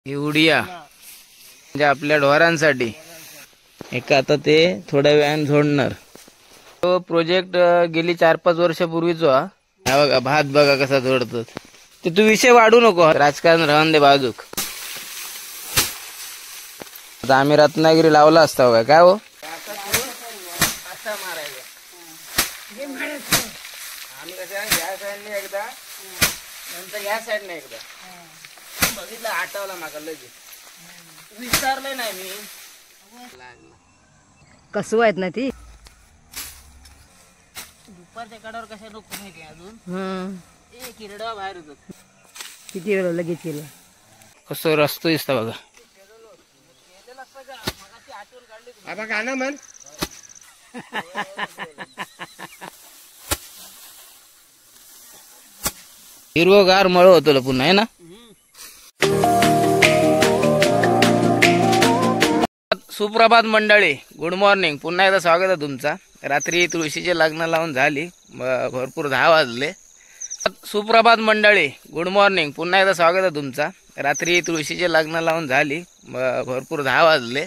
ही उडिया म्हणजे आपल्या ढोरांसाठी. एक आता ते थोड्या वेळाने झोडणार. तो प्रोजेक्ट गेली 4-5 वर्षापूर्वीच. हा बघा भात बघा कसा झोडतात. ते तू विषय वाढू नको, राजकारण राहून दे बाजूक. आता आम्ही रत्नागिरी लावला असता बघा काय हो. आम्ही कसं ह्या साईडने एकदा नंतर ह्या साईडने एकदा बघितलं, आठवला माका लगेच, विचारलं नाही मी. कसं आहेत ना ती दुपारच्या कडावर कशा नको माहिती अजून एक हिरडा बाहेर होतो. किती वेळ लगेच केलं कसं रस्तो दिसता बघा. बाबा गाणं म्हण. हिरवगार मळ होतो पुन्हा आहे ना. सुप्रभात मंडळी, गुड मॉर्निंग. पुन्हा एकदा स्वागत आहे तुमचा. रात्री तुळशीचे लग्न लावून झाली, भरपूर 10 वाजले. सुप्रभात मंडळी, गुड मॉर्निंग. पुन्हा एकदा स्वागत आहे तुमचा. रात्री तुळशीचे लग्न लावून झाली, भरपूर 10 वाजले.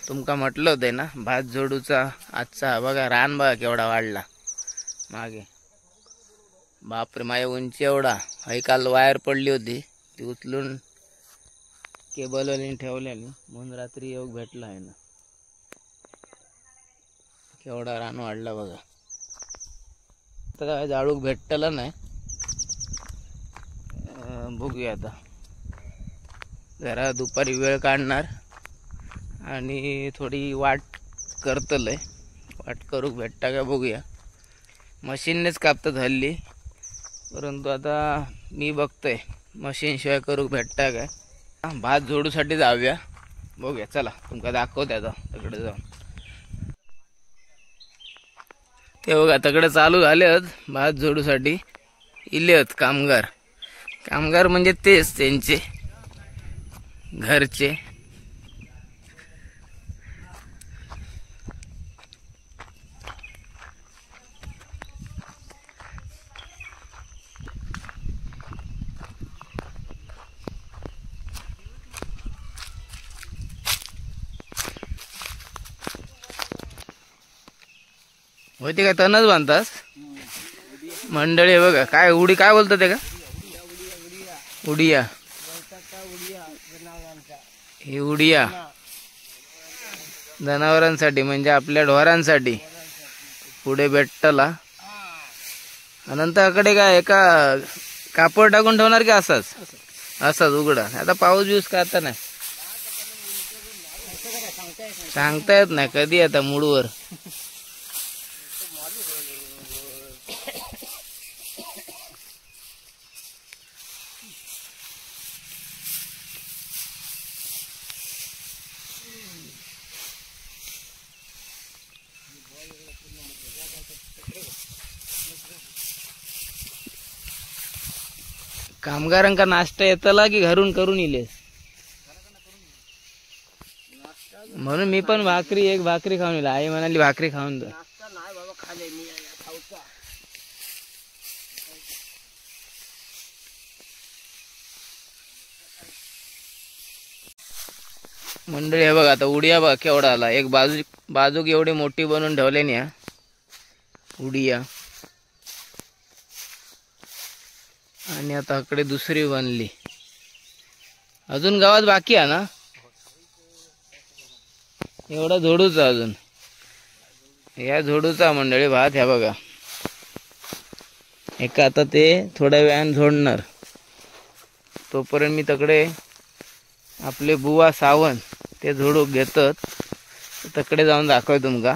तुमका म्हटलं होतं ना भात जोडूचा आजचा बघा रान बघा केवढा वाढला मागे. बापरे माझ्या उंची एवढा. हय काल वायर पडली होती ती उचलून केबलवाल्याने ठेवल्याने म्हणून रात्री योग भेटला आहे ना. केवढा रान वाढला बघा. आता काय जाळूक भेटला नाही, बघूया आता जरा दुपारी वेळ काढणार आणि थोडी वाट करतलंय. वाट करूक भेटता का बघूया. मशीननेच कापतात हल्ली, परंतु आता मी बघतोय मशीनशिवाय करूक भेटता काय. भात जोडूसाठी जाऊया, बघूया. चला तुमका दाखवते आता तिकडे जाऊन. ते बघा तिकडे चालू झाले आहेत भात जोडूसाठी इले आहेत कामगार. कामगार म्हणजे तेच त्यांचे घरचे. होते काय तनच बांधतास मंडळी. बघा काय उडी काय बोलतात ते का उडिया. ही उडिया जनावरांसाठी म्हणजे आपल्या ढोरांसाठी पुढे भेटतला. अनंताकडे काय एका कापड टाकून ठेवणार की असाच असाच उघडा. आता पाऊस बिऊस का आता नाही सांगता येत नाही कधी आता मूडवर. कामगारांका नाश्ता येतला की घरून करून इले म्हणून मी पण भाकरी एक भाकरी खाऊन इला. आई म्हणाली भाकरी खाऊन जा. मंडळी हे बघा आता उडिया बघा केवढा आला. एक बाजू बाजूक एवढी मोठी बनवून ठेवले नी उडिया. आणि आता इकडे दुसरी बनली. अजून गावात बाकी आहे ना एवढा झोडूचा अजून. या झोडूचा मंडळी भात ह्या बघा. एक आता ते थोड्या वेळाने झोडणार. तोपर्यंत मी तकडे आपले बुवा सावंत ते झोडूक घेतात, तकडे जाऊन दाखव तुमका.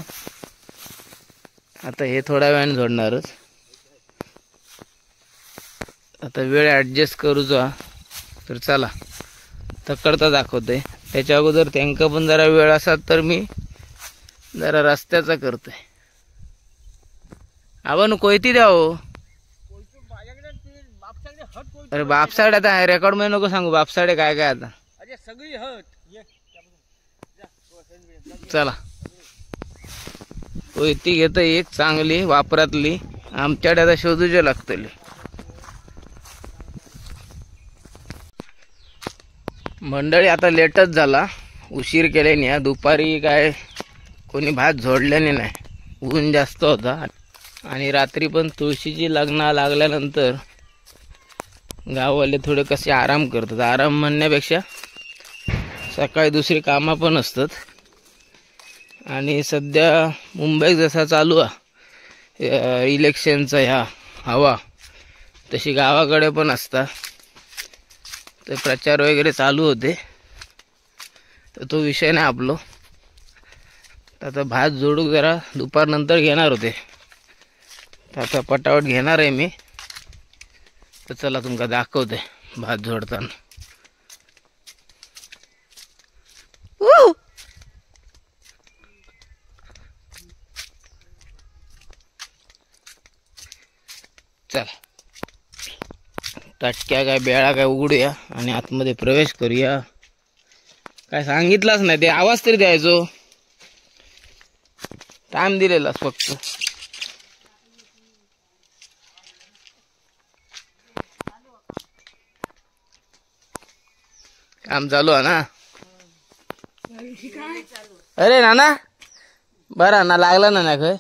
आता हे थोड्या वेळाने झोडणारच. आता वेळ ॲडजस्ट करूचा. तर चला तकडता दाखवते. त्याच्या अगोदर त्यांका पण जरा वेळ असाल तर मी जरा रस्त्याचा करतोय. आबा कोयती द्या हो. अरे बापसाडे आता रेकॉर्ड मध्ये नको सांगू बापसाडे काय काय आता चला कोयती घेत एक चांगली वापरातली. आमच्याकडे आता शोधूचे लागतली. मंडळी आता लेटच झाला, उशीर केल्याने. दुपारी काय कोणी भात झोडल्याने नाही, ऊन जास्त होता. आणि रात्री पण तुळशीची लग्न लागल्यानंतर गाववाले थोडे कसे आराम करतात. आराम म्हणण्यापेक्षा सकाळी दुसरी कामं पण असतात. आणि सध्या मुंबईत जसा चालू आहे इलेक्शनचा ह्या हवा, तशी गावाकडे पण असतात. तर प्रचार वगैरे चालू होते, तर तो विषय नाही आपलो. तर आता भात जोडू जरा दुपारनंतर घेणार होते, तर आता पटापट घेणार आहे मी. तर चला तुमका दाखवते भात जोडताना. चला टटक्या काय बेळा काय उघडूया आणि आतमध्ये प्रवेश करूया. काय सांगितलंच नाही, ते आवाज तरी द्यायचो, टाइम दिलेलाच फक्त. काम चालू आहे ना? अरे नाना बरा ना, लागला ना ना खय?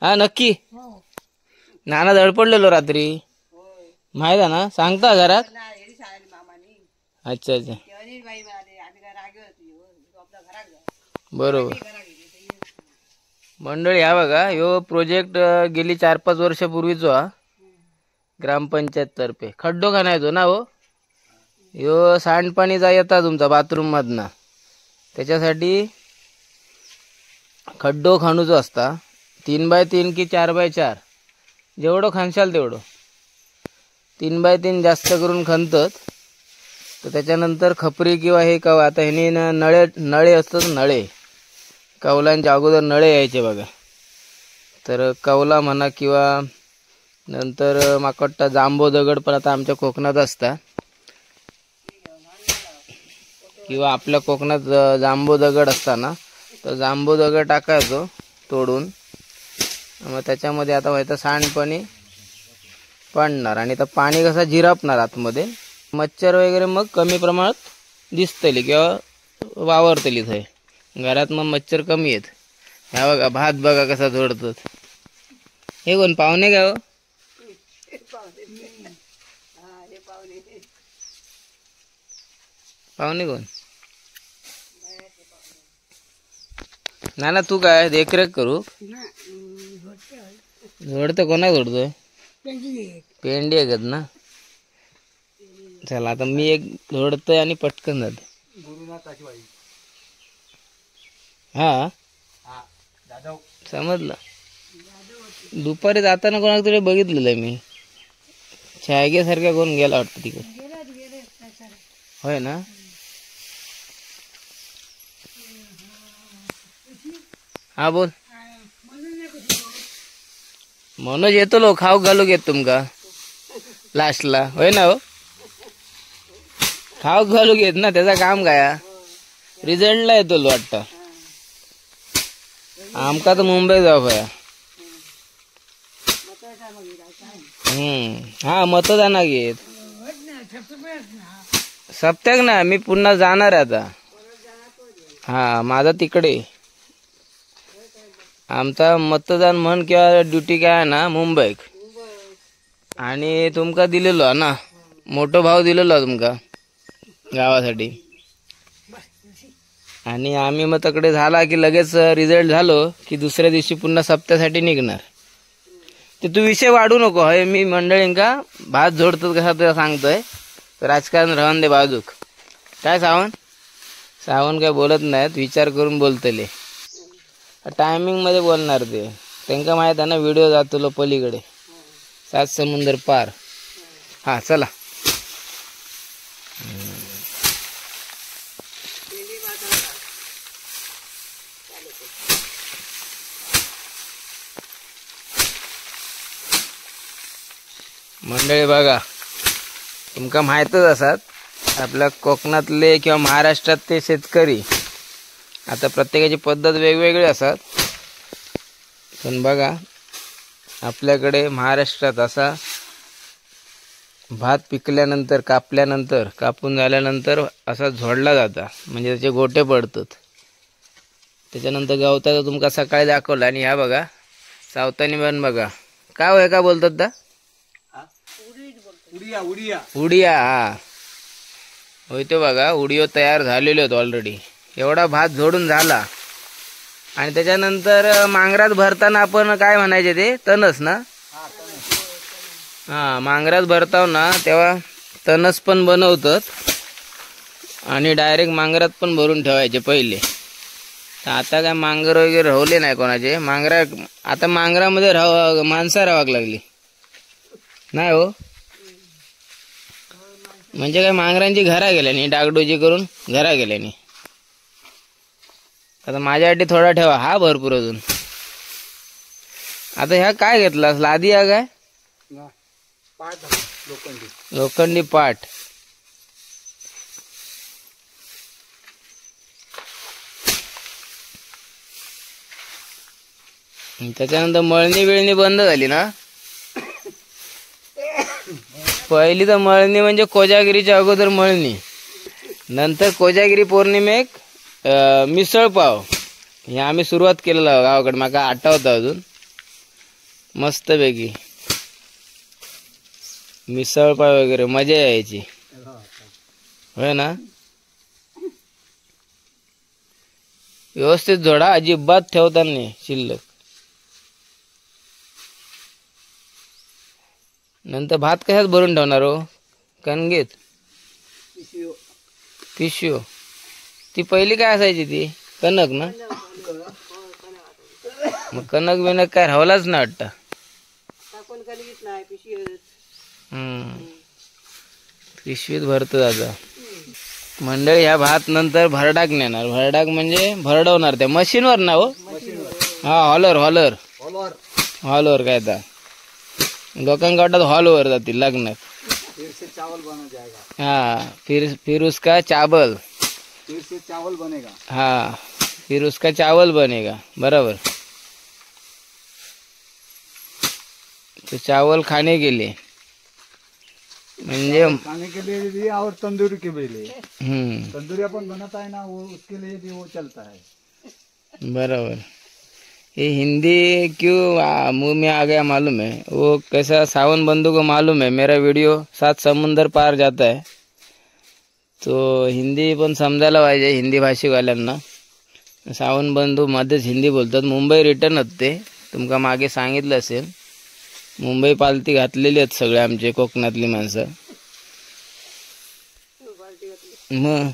हा नक्की नाना धडपडलेलो रात्री, माहित आहे ना? सांगता घरात? अच्छा अच्छा बरोबर. मंडळी हा बघा ह्यो प्रोजेक्ट गेली 4-5 वर्षापूर्वीचो हा, ग्रामपंचायत तर्फे खड्डो खणायचो ना हो. ह्यो सांडपाणी जा येता तुमचा बाथरूम मधना, त्याच्यासाठी खड्डो खणूचो असता. 3x3 की 4x4 जेवढं खणशाल तेवढं. 3x3 जास्त करून खणतात. तर त्याच्यानंतर खपरी किंवा हे कव, आता ह्याने ना नळे नळे असतात, नळे कौलांच्या अगोदर नळे यायचे बघा. तर कौला म्हणा किंवा नंतर माकट्टा जांबो दगड पण आता आमच्या कोकणात असतात, किंवा आपल्या कोकणात जांबो दगड असताना तर जांबो दगड टाकायचो तोडून, मग त्याच्यामध्ये आता व्हायचं सांडपाणी पडणार आणि तर पाणी कसं जिरापणार आतमध्ये, मच्छर वगैरे मग कमी प्रमाणात दिसतली किंवा वावरतली थंय घरात, मग मच्छर कमी येत. ह्या बघा भात बघा कसा जोडतात. हे कोण पाहुणे काय हो? पाहुणे कोण? ना ना तू काय देखरेख करू? जोडतो कोणा जोडतोय? पेंडी आहे ना. चला आता मी एक जोडतोय आणि पटकन जाते. हा समजलं. दुपारी जाताना कोणाला तरी बघितलेलं मी, छायगेसारख्या कोण गेला वाटतं तिकडे, होय ना? हा बोल. मनोज येतो लो, खाऊ घालू घेत तुमका लास्टला, होय ना? हो खाऊ घालू घेत ना, त्याचा काम काय रिझल्टला येतो लो वाटतं. आमका तर मुंबई जाऊ भया. हा मतदाना घेत सप्त्याक ना मी पुन्हा जाणार आहे आता. हा माझा तिकडे आमचा मतदान म्हण किंवा ड्युटी काय आहे ना मुंबईक, आणि तुमका दिलेलो ना मोठो भाव दिलेलो तुमका गावासाठी. आणि आम्ही मग तकडे झाला की लगेच रिझल्ट झालो की दुसऱ्या दिवशी पुन्हा सप्त्यासाठी निघणार. ते तू विषय वाढू नको. हय मी मंडळींका भात जोडतो कसा तुला सांगतोय. राजकारण राहून दे बाजूक. काय सावंत? सावंत काय बोलत नाहीत, विचार करून बोलतले. टायमिंग मध्ये बोलणार ते, त्यांना माहित आहे ना व्हिडिओ जातो पलीकडे 7 समुंदर पार. हा चला. मंडळी बघा तुमका माहीतच असत आपल्या कोकणातले किंवा महाराष्ट्रातले शेतकरी आता प्रत्येकाची पद्धत वेगवेगळी असतात, पण बघा आपल्याकडे महाराष्ट्रात असा भात पिकल्यानंतर कापल्यानंतर कापून झाल्यानंतर असा झोडला जाता, म्हणजे त्याचे गोटे पडतात. त्याच्यानंतर गवताचा तुमका सकाळी दाखवला. आणि ह्या बघा सावतानी पण बघा काय होय का बोलतात दा उडिया उडिया उडिया. हा होय तो बघा उडियो तयार झालेले होते ऑलरेडी. एवढा भात झोडून झाला. आणि त्याच्यानंतर मांगरात भरताना आपण काय म्हणायचे ते तणस ना. हा मांगरात भरताव ना तेव्हा तणस पण बनवतात आणि डायरेक्ट मांगरात पण भरून ठेवायचे पहिले. तर आता काय मांगर वगैरे राहले नाही कोणाचे. मांगरा आता मांगरामध्ये राह माणसं राहावं लागली नाही हो. म्हणजे काय मांगरांची घरा गेल्यानी डागडोजी करून घरा गेल्यानी. आता माझ्यासाठी थोडा ठेवा हा भरपूर अजून. आता ह्या काय घेतला लादी हा काय लोखंडी पाट. त्याच्यानंतर मळणी बिळणी बंद झाली ना. पहिली तर मळणी म्हणजे कोजागिरीच्या अगोदर मळणी, नंतर कोजागिरी पौर्णिमेक मिसळ पाव हे आम्ही सुरुवात केलेला गावाकडे. माका आठवतं अजून मस्तपैकी मिसळ पाव वगैरे मजा यायची होय ना. व्यवस्थित जोडा अजिबात ठेवता नाही शिल्लक. नंतर भात कशात भरून ठेवणार हो? कणगेत पिशव्यो. ती पहिली काय असायची ती कणक ना. मग कणक बिनक काय राहलाच ना वाटतं. पिशवीत भरतो दादा. मंडळी ह्या भात नंतर भरडाक नेणार. भरडाक म्हणजे भरडवणार त्या मशीनवर ना हो. हा हॉलर हॉलर हॉलवर काय आता लोकांना वाटत हॉलवर जातील लग्नात. फिर से चावल बना जाएगा. हाँ फिर फिर उसका चावल, फिर से चावल बनेगा. हाँ फिर उसका चावल बनेगा बराबर. तो चावल खाने के लिए म्हणजे खाने के लिए भी और तंदूरी के भी लिए. तंदूरी अपन बनाता है ना वो उसके लिए भी वो चलता है बराबर. ये हिंदी क्यों मुंह में आ गया मालूम है? वो कैसा सावन बंधु को मालूम है मेरा वीडियो सात समुंदर पार जाता है, तो हिंदी पण समजायला पाहिजे हिंदी भाषिकवाल्यांना. सावन बंधू मध्येच हिंदी बोलतात. मुंबई रिटर्न होत ते तुमका मागे सांगितलं असेल. मुंबई पालती घातलेली आहेत सगळे आमचे कोकणातली माणसं. मग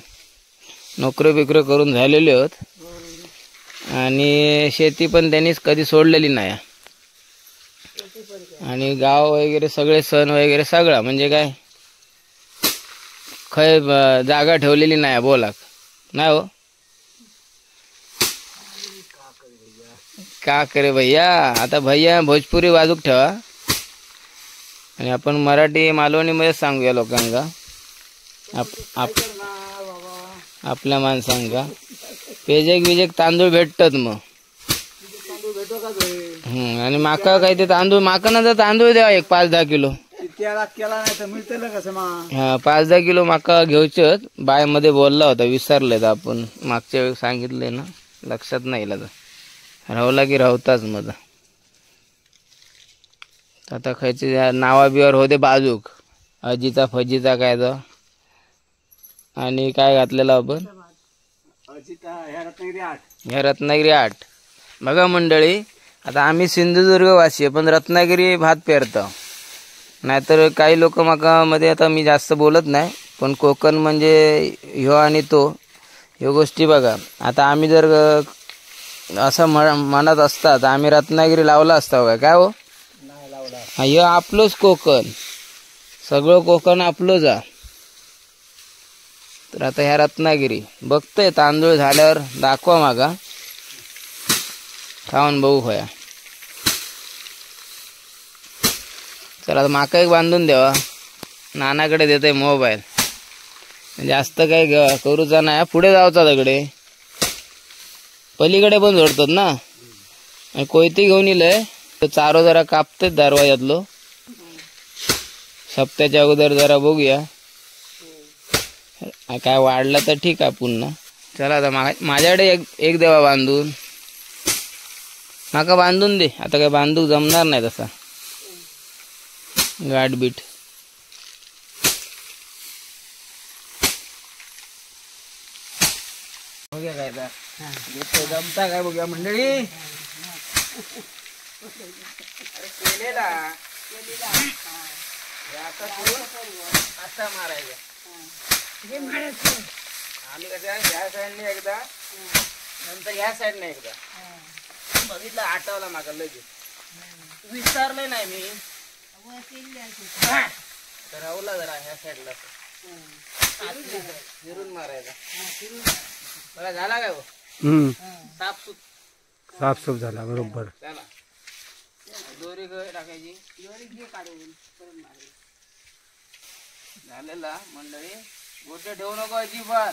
नोकरी बिकरी करून झालेले होत आणि शेती पण त्यांनीच कधी सोडलेली नाही. आणि गाव वगैरे सगळे सण वगैरे सगळा म्हणजे काय खय जागा ठेवलेली नाही बोला नाही हो. का करे भैया आता भैया भोजपुरी बाजूक ठेवा आणि आपण मराठी मालवणीमध्ये सांगूया लोकांका आप, आप, आपल्या माणसांका. पेजेक विजेक तांदूळ भेटतात मग. आणि माका काय ते तांदूळ माका ना तर तांदूळ द्या एक 5-10 किलो. हा 5-10 किलो माका घेऊच. बाय मध्ये बोलला होता विसरले तर आपण मागच्या वेळी सांगितले ना लक्षात नाही आता. राहला की राहताच मग. आता खायचे नावा बिवार होते बाजूक अजिता फजिता काय तर. आणि काय घातलेलं आपण ह्या रत्नागिरी 8. बघा मंडळी आता आम्ही सिंधुदुर्ग वासी आहे पण रत्नागिरी भात पेरतो. नाहीतर काही लोक माका मध्ये आता मी जास्त बोलत नाही पण कोकण म्हणजे ह्यो आणि तो ह्यो गोष्टी बघा. आता आम्ही जर असं म्हणत असता तर आम्ही रत्नागिरी लावला असता काय काय हो. ह्यो आपलोच कोकण सगळं कोकण आपलोच आ. तर आता ह्या रत्नागिरी बघतोय तांदूळ झाल्यावर दाखवा मागा खाऊन बघू होया. चला आता माका एक बांधून द्यावा. नानाकडे देतोय मोबाईल जास्त काय करूचा नाही. पुढे जावचा तकडे पलीकडे पण जोडतात ना. आणि कोयती घेऊन इलय चारो जरा कापते दरवाजातलो. सप्त्याच्या अगोदर जरा बघूया काय वाढलं तर ठीक आहे पुन्हा. चला आता माझ्याकडे एक देवा बांधून, माका बांधून दे. आता काय बांधूक जमणार नाही तसा गाठ बीट. बघूया काय जमता काय बघूया मंडळी. केलेला असा मारायचा आम्ही कसं ह्या साईडने एकदा, नंतर ह्या साईडने एकदा बघितलं, आठवला माका लगेच, विचारलं नाही मी. राहुला जरा ह्या साईडला फिरून मारायचा. बघा झाला काय साफसूफ, साफसूफ झाला बरोबर. चला दोरी टाकायची, झालेला मंडळी. गोटे ठेवू नको अजिबात.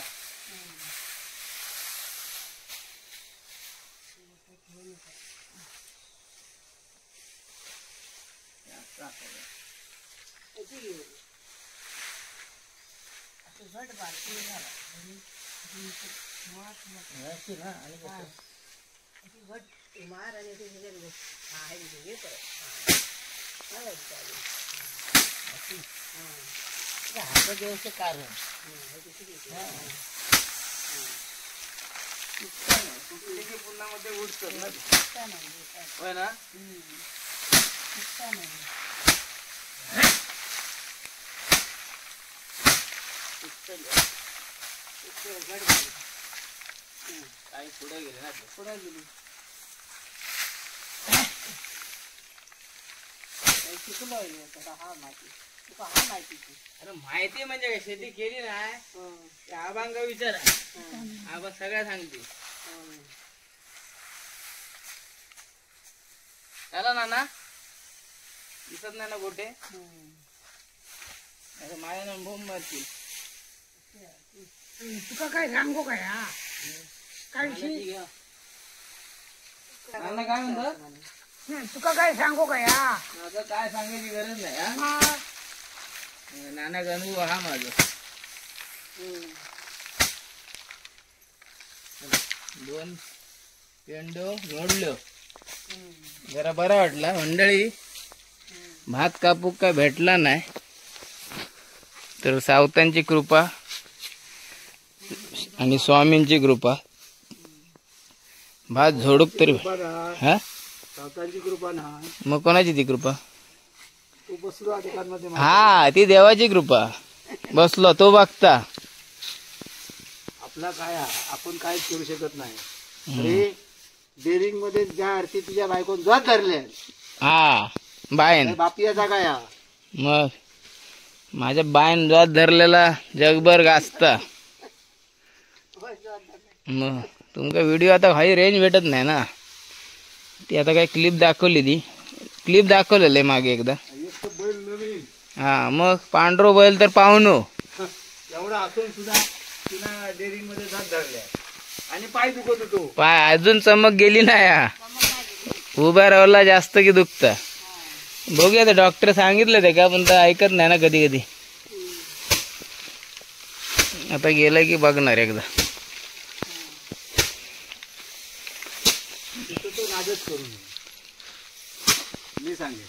कारण पुन्हा मध्ये उठतो होय ना. काही पुढे गेले ना, पुढे गेली. अरे माहिती म्हणजे काय, शेती केली नाही आबांगा विचारा, आबा सगळ्या सांगते. चला नाना, दिसत नाही ना गोटे, माझ्या ना बोंब मारतील. तुका काय सांगू काय काय नाना काय म्हणतात तुका काय सांगू काय? माझं काय सांगायची गरज नाही. नाना गणू हा माझं. दोन पेंडो जोडलो, जरा बरं वाटलं मंडळी. भात कापूक काय भेटला नाही, तर सावतांची कृपा आणि स्वामींची कृपा भात झोडूक तरी. हा सावतांची कृपा नाही मग कोणाची ती कृपा? तू बसलो ठिकाणमध्ये. हा ती देवाची कृपा, बसलो तो बघता. आपला काय आपण काहीच करू शकत नाही. अरे डेरिंग मध्ये ज्या अर्थी तुझ्या बायकोन जोत धरले, हा बायन बापियाचा काय. मग माझ्या बायन जोत धरलेला जगभर गाजता. मग तुमका व्हिडिओ आता हाई रेंज भेटत नाही ना, ती आता काय क्लिप दाखवली, ती क्लिप दाखवलेलं आहे मागे एकदा. हा मग पांढरो बैल तर पाहुणो एवढा असून सुद्धा तिला डेअरिंग मध्ये जात धरले आणि पाय दुखत होतो. पाय अजून चमक गेली नाही, उभ्या राहिला जास्त की दुखता. बघूया ते डॉक्टर सांगितलं ते का, पण तर ऐकत नाही ना कधी कधी. आता गेलं की बघणार एकदा. मी सांगेन.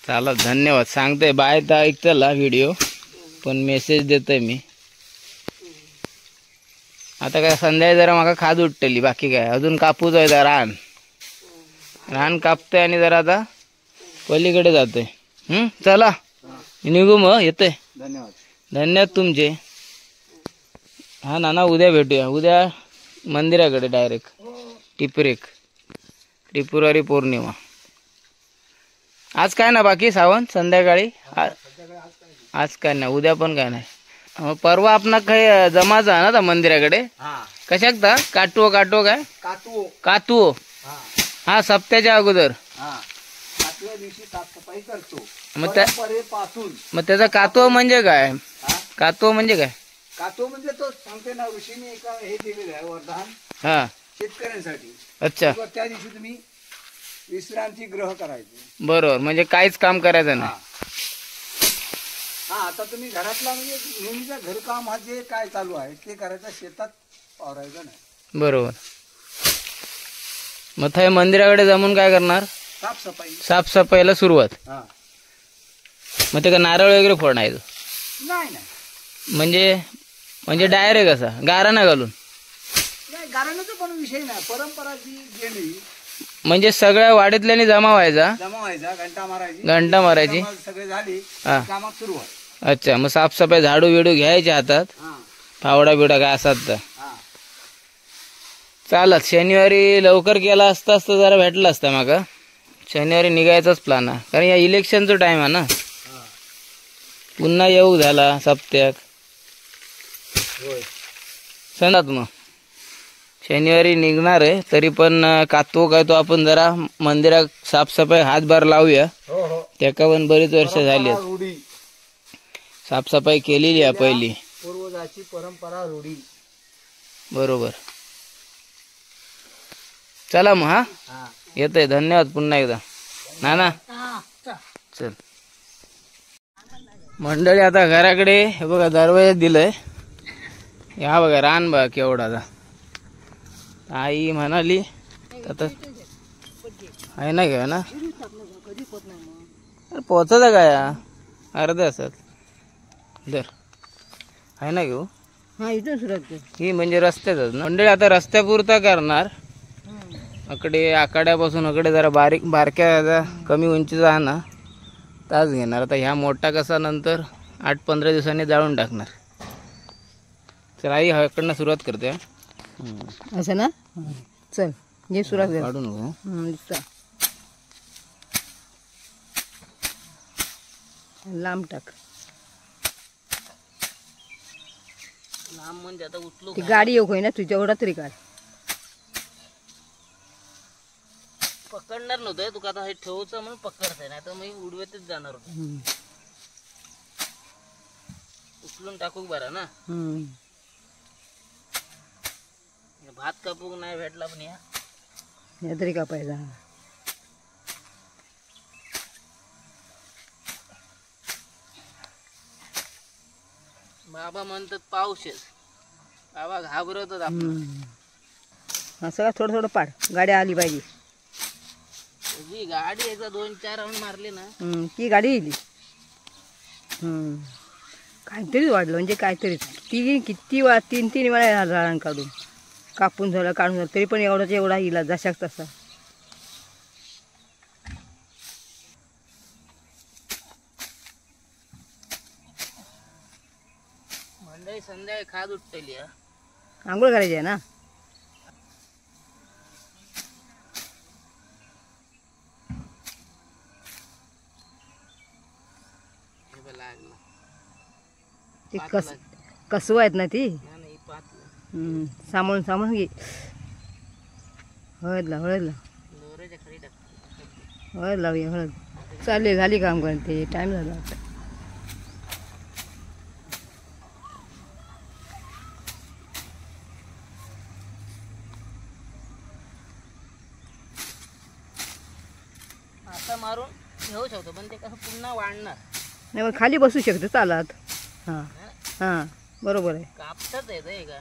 चला धन्यवाद. सांगते बाय तर ऐकतला व्हिडिओ, पण मेसेज देतोय मी. आता काय संध्याकाळी जरा माका खाज उठतली, बाकी काय अजून कापूच आहे. रान रान कापतंय आणि जरा आता पलीकडे जातोय. चला निघू मग, येतोय. धन्यवाद धन्यवाद तुमचे. हा नाना उद्या भेटूया, उद्या मंदिराकडे डायरेक्ट टिपरेक, त्रिपुरारी पौर्णिमा. आज काय ना बाकी सावंत संध्याकाळी आज काय नाही, उद्या पण काय नाही. परवा आपण काही जमाचा ना त्या मंदिराकडे. कशाक ता काटवो काटवो काय कातवो कातवो. हा सप्त्याच्या अगोदर साफसफाई करतो. मग मग त्याचा कातवो म्हणजे काय? कातवो म्हणजे काय? कातवो म्हणजे तो सांगते ना ऋषीने एका हे दिलेलं आहे वरदान हा शेतकऱ्यांसाठी. अच्छा त्या दिवशी तुम्ही विश्रांती ग्रह करायची. बरोबर, म्हणजे काहीच काम करायचं नाही. हा, आता तुम्ही घरातला म्हणजे नेहमीचा घरकाम हा जे काय चालू आहे ते करायचं, शेतात वावरायचं नाही. बरोबर. मग थंय मंदिराकडे जमून काय करणार? साफसफाई. साफसफाईला सुरुवात. हा. मग ते का नारळ वगैरे फोडायचं? नाही नाही, म्हणजे म्हणजे डायरेक्ट असा गारा ना घालून? नाही, गाराण्याचा पण विषय नाही. परंपरा जी गेली म्हणजे सगळ्या वाडीतल्यानी जमा व्हायचा, जमा व्हायचा, घंटा मारायची, घंटा मारायची, सगळे झाली कामात सुरू. अच्छा, मग साफसफाई झाडू बिडू घ्यायचे हातात, फावडा बिवडा काय असात तर चालत. शनिवारी लवकर केला असता असतं जरा भेटलं असतं माका. शनिवारी निघायचाच प्लॅन आहे, कारण या इलेक्शनचा टाइम आहे ना. पुन्हा येऊ झाला सप्त्याक सणात. मग शनिवारी निघणार आहे, तरी पण कातो काय तो आपण जरा मंदिरात साफसफाई हातभार लावूया. त्याका पण बरीच वर्ष झाली साफसफाई केलेली आहे पहिली, पूर्वजाची परंपरा रूढी. बरोबर. चला मग, हा येतोय. धन्यवाद पुन्हा एकदा ना ना. चल मंडळी, आता घराकडे हे बघा दरवाजा दिलंय. ह्या बघा रान बघा केवढा. आई म्हणाली आता आहे ना घ्या ना, अरे पोचायचं काय अर्धा असत दर आहे ना घेऊ. ही म्हणजे रस्त्याच ना मंडळी. आता रस्त्यापुरता करणार. अकडे आकाड्यापासून अकडे जरा बारीक बारक्या कमी उंचीचा आहे ना ताच घेणार. आता ह्या मोठा कसा नंतर 8-15 दिवसांनी जाळून टाकणार. चल आई ह्याकडनं सुरुवात करते असं ना. चल घे सुरुवात काढू नको. लांब टाक. लांब म्हणजे आता उचलू ती गाडी येऊ होय ना तुझ्या एवढा तरी काढ. पकडणार नव्हतं तुका, आता हे ठेवचं म्हणून पकडतंय, नाही तर मी उडवेतच जाणार होतो. उचलून टाकू बरं ना. भात कापूक नाही भेटला पण या तरी कापायचा. बाबा म्हणतात पाऊस आहे, बाबा घाबरवतात आपण. सगळं थोडं थोडं पाड, गाडी आली पाहिजे. तुझी गाडी एकदा 2-4 राऊंड मारले ना ती गाडी येईल. काहीतरीच वाढलं म्हणजे काहीतरीच. किती वा 3-3 वेळा झाडां काढून कापून झालं काढून झालं तरी पण एवढाच एवढा इला जशाच तसा. मंडळी संध्याकाळी खाद उठतली. आंघोळ करायची आहे ना. ती कसवा आहेत ना ती सांभाळून सांभाळून घे. हळद लाव, हळद लाव, हळद लावूया. हळद चालेल, झाली काम करते. टाईम झाला आता. आता मारून घेऊ शकतो पण ते कसं पुन्हा वाढणार नाही. मग खाली बसू शकतो चालत. हां हां बरोबर आहे. कापतात येतं का?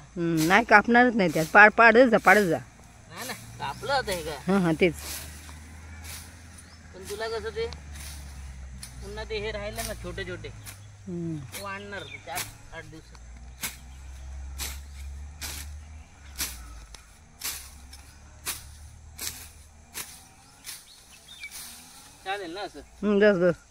नाही कापणारच नाही त्यात. पाड पाडच जा, पाडच जा. नाही ना कापलं जातं का? हां हां तेच. पण तुला कसं ते पुन्हा ते हे राहिलं ना छोटे छोटे वाढणार 4-8 दिवस. चालेल ना असं? बस बस.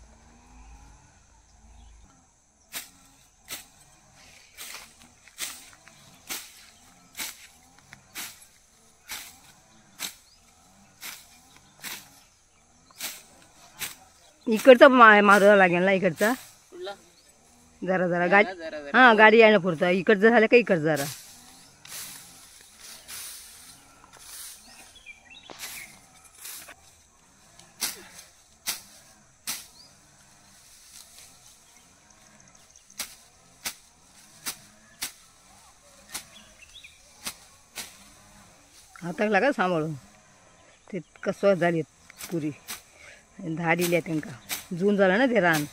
इकडचा मारावा लागेल ना इकडचा जरा जरा गाडी. हां गाडी यायला पुरता. इकडचं झालं का इकडचं जरा. हाताक लागा सांभाळून ते कसं झाली. पुरी धाड इल्या तेंका जून झालं ना ते रान.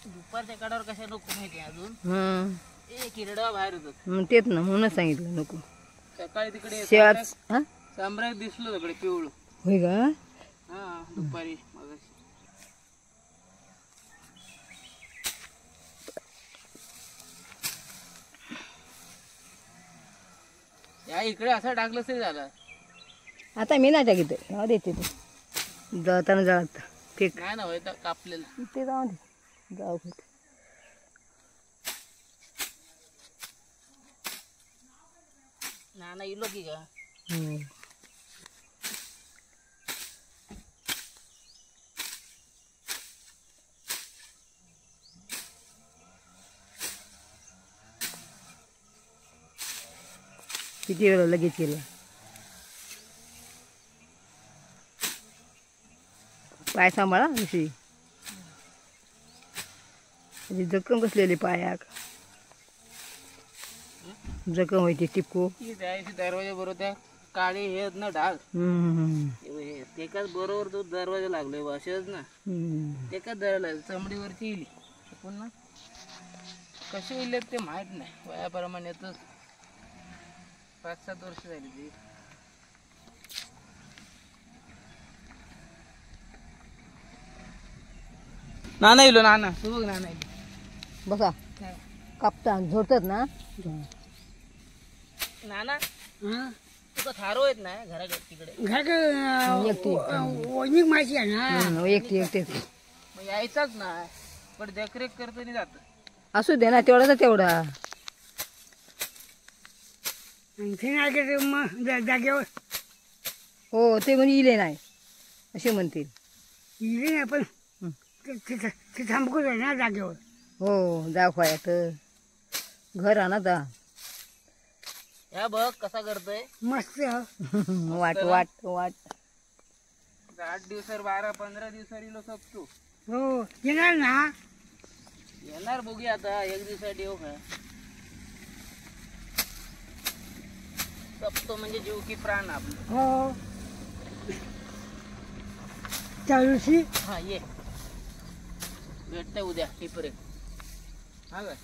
दुपारच्या काडावर कशा नको माहिती अजून एक हिरडा बाहेर होतो. तेच ना म्हणूनच सांगितलं नको. सकाळी तिकडे सांबराक दिसलो तिकडे पिवळं. होय का? हा दुपारी या इकडे असं टाकलं तरी झालं. आता मी नाही टाकीत, देते ते जळताना जळत ठीक नाही ना होय कापलेलं ते जाऊ दे जाऊ. ना ना इलो की का किती वेळा लगेच केलं. पाय सांभाळा अशी जखम कसलेली पायाक जखम होती टिपको. दरवाजा बरोबर त्या काळे हे ना ढाग तेकाच बरोबर तो दरवाजा लागलोय असेच ना तेकाच दरवाजा चमडीवरती येईल पुन्हा कसे येईल ते माहित नाही. वयाप्रमाणे तर 5-7 वर्ष झाली ती. नाना इलो नाना तू बघ नाना इलो बसा कापता झोडतात ना नाना. तुका थारो येत नाही घराकडे तिकडे एकटी एकटी मग यायचाच नाही पण देखरेख करतो नाही जात. असू दे ना तेवढा तेवढा जागेवर. हो ते म्हणजे इले नाही असे म्हणतील. इले नाही पण ते थांबकूच आहे ना जागेवर. हो दाखवाय तर घर आणा ता. ह्या बघ कसा करतोय मस्त वाट वाट वाट. 8 दिवसावर 12-15 दिवसावर इलो सकतो. हो येणार ना येणार बघूया आता एक दिवसासाठी येऊ का. सपतो म्हणजे जीव की प्राण आपलं. हो त्या दिवशी हा ये भेटतंय उद्या टिपरे. हा काय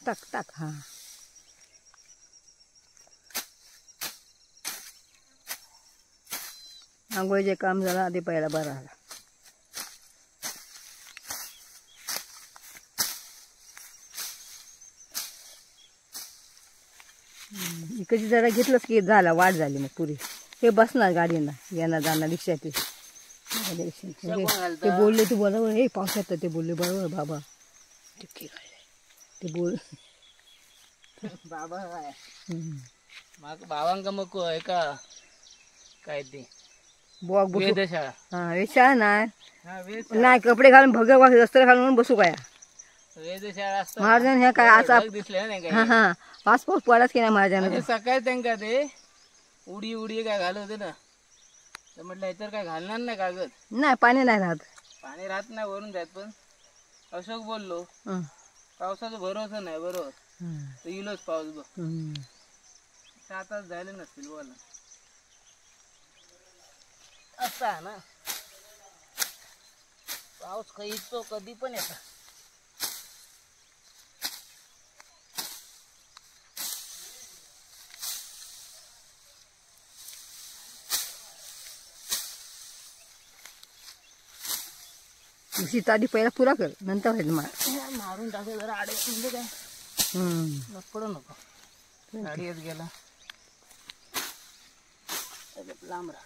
टाक टाक. हा आंघोळीचे काम झालं आधी पहिला बरा आला. इकडची जरा घेतलंच की झाला वाट झाली मग पुरी. हे बसणार गाडीना येणार जाणार रिक्षात. ते बोलले तू बरोबर हे पावसात ते बोलले बरोबर बाबा टिपकी काढले ते बोल बाबा काय बाबांका मग एका काय ते वेधशाळा. हा वेधशाळा नाही नाही कपडे घालून भगव वस्त्र घालून बसू काय वेधशाळा असतं महाराजांनी. ह्या काय असा दिसले नाही. हा हा पाच पाऊस पडाच की नाही महाराजांना. सकाळी त्यांका ते उडी उडी काय घालत होते ना तर म्हटलं याच्यावर काय घालणार नाही कागद. नाही पाणी नाही राहत. पाणी राहत नाही वरून जात. पण अशोक बोललो पावसाचा भरोसा नाही बरोबर तर येईलच पाऊस बघ. 7 तास झाले नसतील बोला असा ना पाऊस खयचो कधी पण येता. ताडी पहिला पुरा कर नंतर होईल मारून टाकू जरा आडे म्हणजे काय पडू नको गाडीच गेला लांब राहा.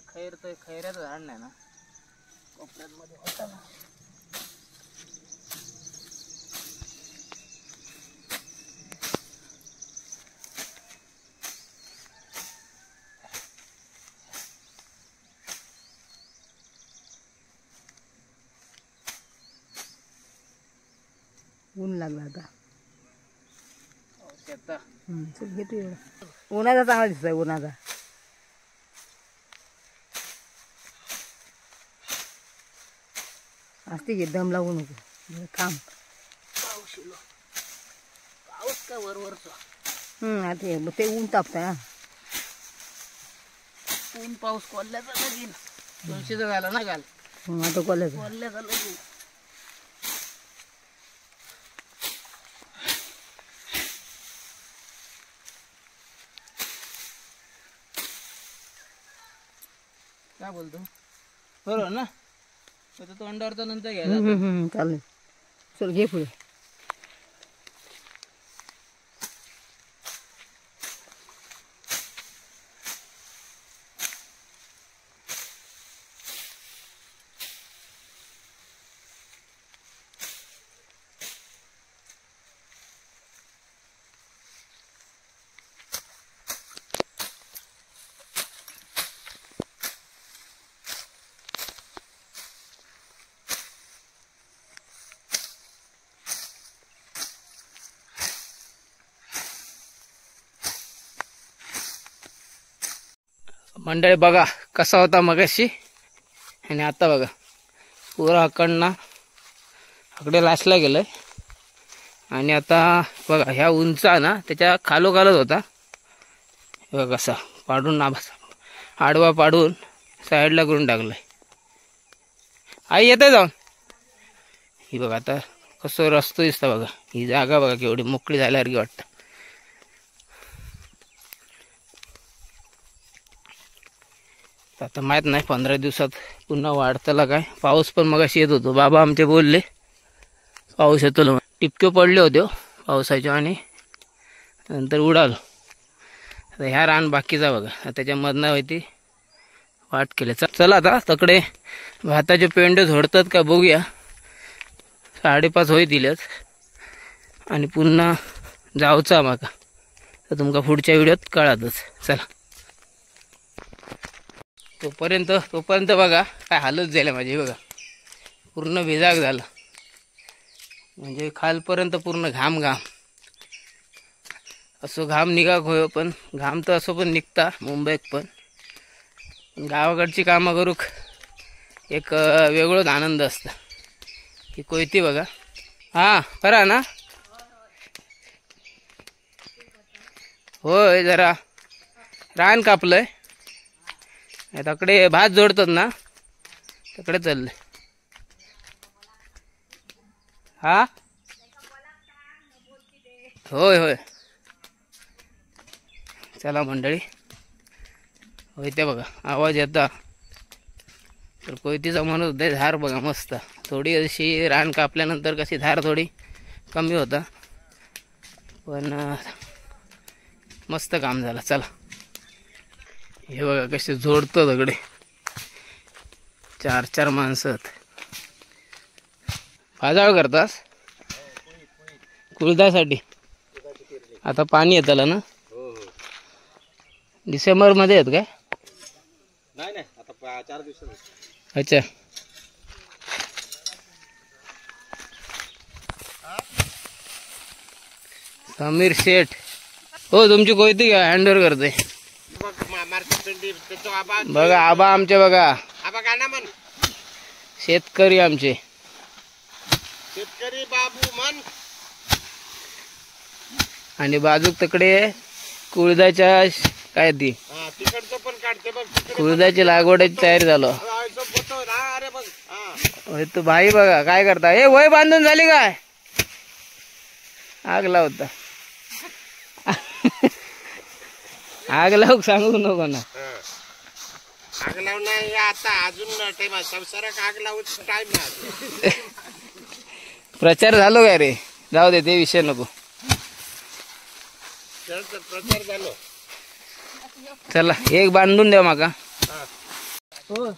खैर तर खैऱ्याचं झाड नाही ना कोपऱ्यामध्ये होता ना. ऊन लागला आता. शेता. चल घेतो एवढा. उन्हाचा चांगला दिसतोय उन्हाचा. असते घे, दम लागू नको, थांब. पाऊस येलो, पाऊस काय वरवरचा. आता ते ऊन तापतं ना. ऊन पाऊस कोल्ह्याचा लगीन. तुळशीचा झाला ना काल. आता कोल्ह्याचा कोल्ह्याचा लगीन. काय बोलतो बरोबर ना? आता तोंडावर तर नंतर घ्यायला चालेल. चल घे पुढे. मंडळी बघा कसा होता मगाशी आणि आता बघा पुरा अकडना अकडे लासला गेलाय. आणि आता बघा ह्या उंचा ना त्याच्या खालोखालच होता. बघा कसा पाडून ना आडवा पाडून साईडला करून टाकलाय. आई येते जाऊन. ही बघा आता कसं रस्तो दिसता बघा. ही जागा बघा केवढी मोकळी झाल्यासारखी वाटतं. आता माहीत नाही 15 दिवसात पुन्हा वाढताला काय. पाऊस पण मगाशी येत होतो, बाबा आमचे बोलले पाऊस येतो. टिपके पडले होते पावसाचे आणि नंतर उडालो. आता ह्या रान बाकीचा बघा त्याच्यामधनं होती वाट केली. चला आता तकडे भाताचे पेंडे झोडतात का बघूया. 5:30 होईतीलच आणि पुन्हा जाऊचा माका. तर तुमका पुढच्या व्हिडिओत कळतच. चला तोपर्यंत तोपर्यंत बघा काय हालत झाली माझी. बघा पूर्ण भिजाग झालं, म्हणजे खालपर्यंत पूर्ण घाम घाम असो. घाम निघा होय पण घाम तर असो पण निघता मुंबईत पण. गावाकडची कामं करूक एक वेगळंच आनंद असतं. ही कोयती बघा. हां बरं ना. होय जरा रान कापलंय. तकडे भात जोडतात ना तकडे चाललंय. हा होय होय. चला मंडळी होय ते बघा आवाज येता. तर कोयतीचा म्हणत होते धार बघा मस्त. थोडी अशी रान कापल्यानंतर कशी धार थोडी कमी होता पण मस्त काम झालं. चला हे बघा कसे जोडतो दगडे. 4-4 माणसं. भाजाळ करतास कुळदासाठी. आता पाणी येतलं ना डिसेंबर मध्ये येत काय? नाही नाही आता 4 दिवसात. अच्छा समीर शेठ हो तुमची कोयती घ्या हँडओव्हर करते. बघा आबा आमचे बघा शेतकरी आमचे शेतकरी बाबू मन. आणि बाजूक तकडे कुळदाच्या काय ती कुळदाची लागवडाची तयारी झालो. तू भाई बघा काय करता. ए वय बांधून झाली काय? आग लावता. आग लावूक सांगू नको ना. आग लावून आता अजून टाइम आहे. संसाराक आग लावून टाइम आहे. प्रचार झालो काय रे? जाऊ दे ते विषय नको. प्रचार झालो. चला एक बांधून द्या माका. हो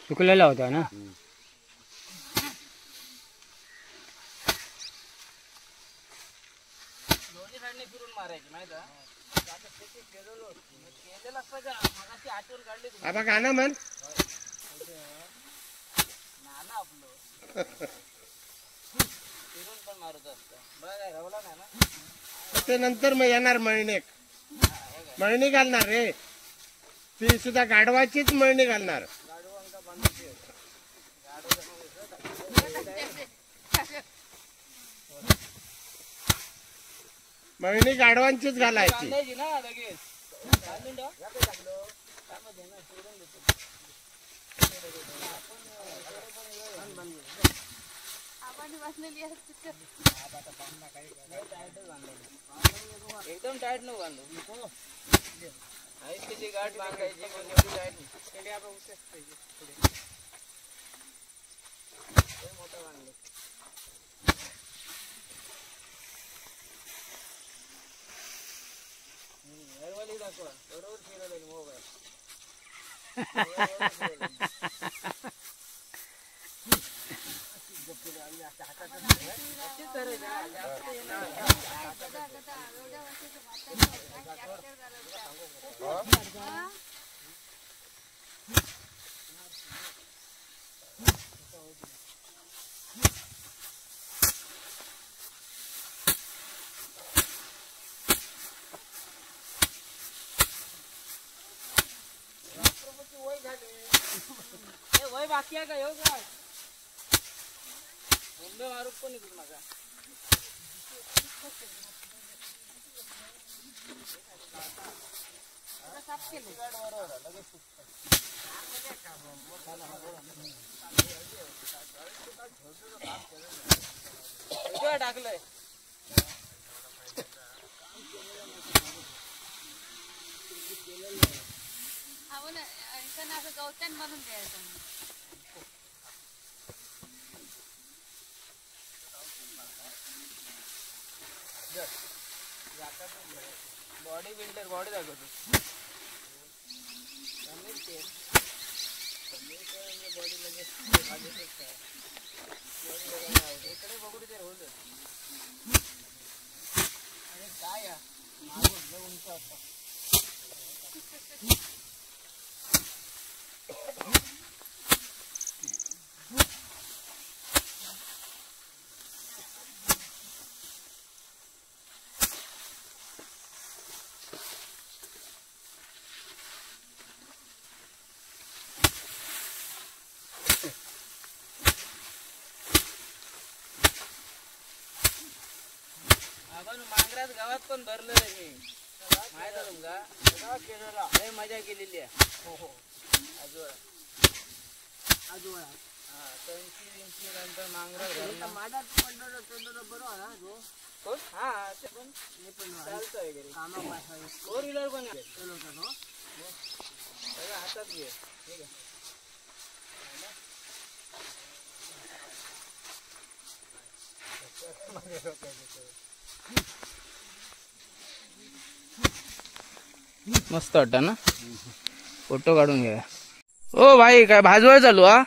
सुकलेला होता ना. दोन्ही साईडने फिरून मारायची माहिती आहे. बाबा गाणं म्हण नाना आपलं फिरून पण मारत असतं. बरं काय रवला नाही ना ते नंतर मग येणार मळणीक, मळणी घालणार रे ती सुद्धा गाढवाचीच मळणी घालणार. मळणी गाढवांचीच घालायची. ना लगेच एकदम टाईट नको बांधू, त्याची गाठ बांधायची पण एवढी टाईट नाही. मोठं बांधलं. दाखवा बरोबर फिरवलं मोबाईल. वय बाकी आहे का? येऊ काय मुंबई मारू कोण येतो माझा? टाकलंय गवत्यान बनून द्यायचं. बॉडी बिल्डर बॉडी दाखवतो. बॉडी लगेच इकडे बघू ते होईल. अरे काय उंच आता. आपण मांगरात गावात पण भरलेलं आहे मी, माहित आहे तुमका? लय मजा केलेली आहे. हो हो, आजोळा आजोळा हा 80 80 नंतर मांगरात बरोबर. हा ते पण चालतं वगैरे. फोर व्हीलर पण सगळं हातात घे. ठीक आहे. मस्त वाटत ना, फोटो काढून घ्या. ओ भाई काय भाजवळ चालू हा?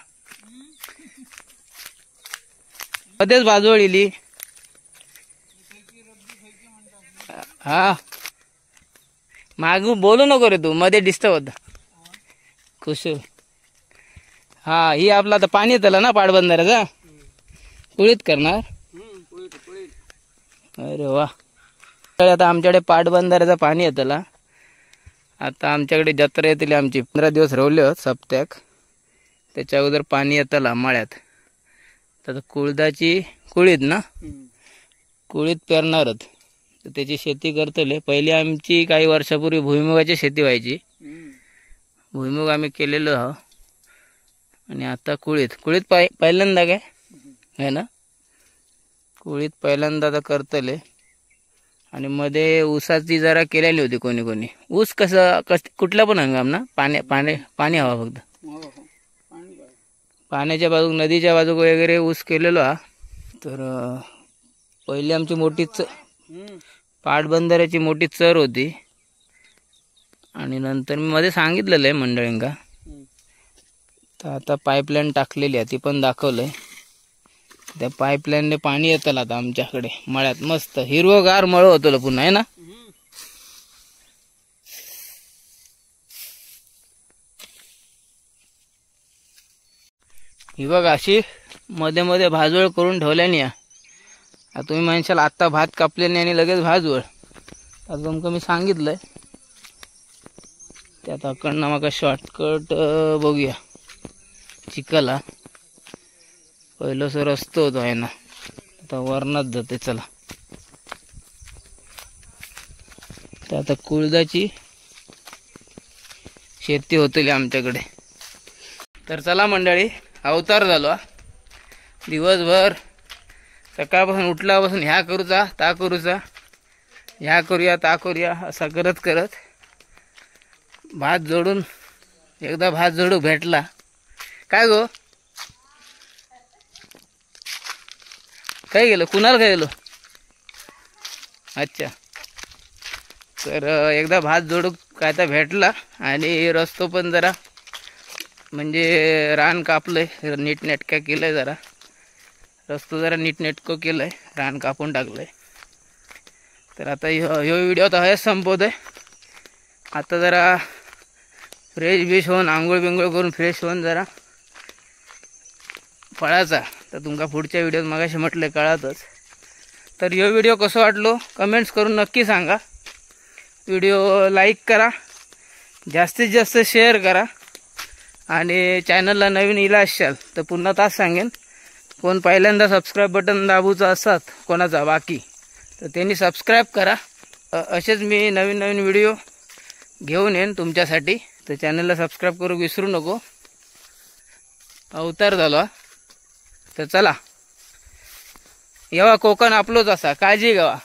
मध्येच भाजवळ इली. हा मागू बोलू नको रे तू, मध्ये डिस्टर्ब होता. खुश. हा ही आपला आता पाणी येतं ना पाटबंधाऱ्याचा, कुळीत करणार. अरे वा, आता आमच्याकडे पाटबंधाऱ्याचं पाणी येतं. आता आमच्याकडे जत्रा येतील आमची, 15 दिवस रवले होत सप्त्याक, त्याच्या अगोदर पाणी येतं मळ्यात. तर कुळदाची कुळीत ना, कुळीत पेरणारच, तर त्याची शेती करतले. पहिली आमची काही वर्षापूर्वी भुईमुगाची शेती व्हायची, भुईमुग आम्ही केलेलो आहो. आणि आता कुळीत, कुळीत पहिल्यांदा काय आहे ना, कुळीत पहिल्यांदा आता करतले. आणि मध्ये ऊसाची जरा केलेली होती कोणी कोणी. ऊस कसं कुठला पण हंगाम ना, पाणी पाणी पाणी हवा फक्त. पाण्याच्या बाजू नदीच्या बाजू वगैरे ऊस केलेलो हा. तर पहिली आमची मोठी पाटबंधाऱ्याची मोठी चर होती. आणि नंतर मी मध्ये सांगितलेलं आहे मंडळींका. तर आता पाईपलाईन टाकलेली आहे, ती पण दाखवलं आहे. त्या पाईपलाईनने पाणी येतं आता आमच्याकडे मळ्यात. मस्त हिरवगार मळ होतं पुन्हा आहे ना. ही बघा अशी मध्ये मध्ये भाजवळ करून ठेवल्याने. आता तुम्ही म्हणशाल आत्ता भात कापले नाही आणि लगेच भाजवळ, आता तुमका मी सांगितलंय ते. आता अकडनं माका शॉर्टकट बघूया. चिखला पहिलोसो रस्तो होतो आहे ना, आता वरणात जाते. चला तर आता कुळदाची शेती होतली आमच्याकडे. तर चला मंडळी, अवतार झालो. दिवसभर सकाळपासून उठल्यापासून ह्या करूचा ता करूचा, ह्या करूया ता करूया असा करत करत भात जोडून एकदा भात जोडू भेटला. काय गो काय गेलो कुणाला काय गेलो? अच्छा, तर एकदा भात जोडू काय तर भेटला. आणि रस्तो पण जरा म्हणजे रान कापलंय, नीटनेटकं केलंय, जरा रस्तो जरा नीटनेटकं केलंय, रान कापून टाकलंय. तर आता ह्यो व्हिडिओ आता हेच संपवतोय. आता जरा फ्रेश बिश होऊन आंघोळ बिंघोळ करून फ्रेश होऊन जरा फळाचा. तर तुमका पुढच्या व्हिडिओत मगाशी म्हटलं कळातच. तर ह्यो व्हिडिओ कसं वाटलो कमेंट्स करून नक्की सांगा. व्हिडिओ लाईक करा, जास्तीत जास्त शेअर करा. आणि चॅनलला नवीन इला असाल तर पुन्हा तास सांगेन, कोण पहिल्यांदा सबस्क्राईब बटन दाबूचं असतात कोणाचा बाकी तर त्यांनी सबस्क्राईब करा. असेच मी नवीन नवीन व्हिडिओ घेऊन येईन तुमच्यासाठी. तर चॅनलला सबस्क्राईब करू विसरू नको. अवतार झालो. तर चला, येवा कोकण आपलोच असा, काळजी घ्यावा.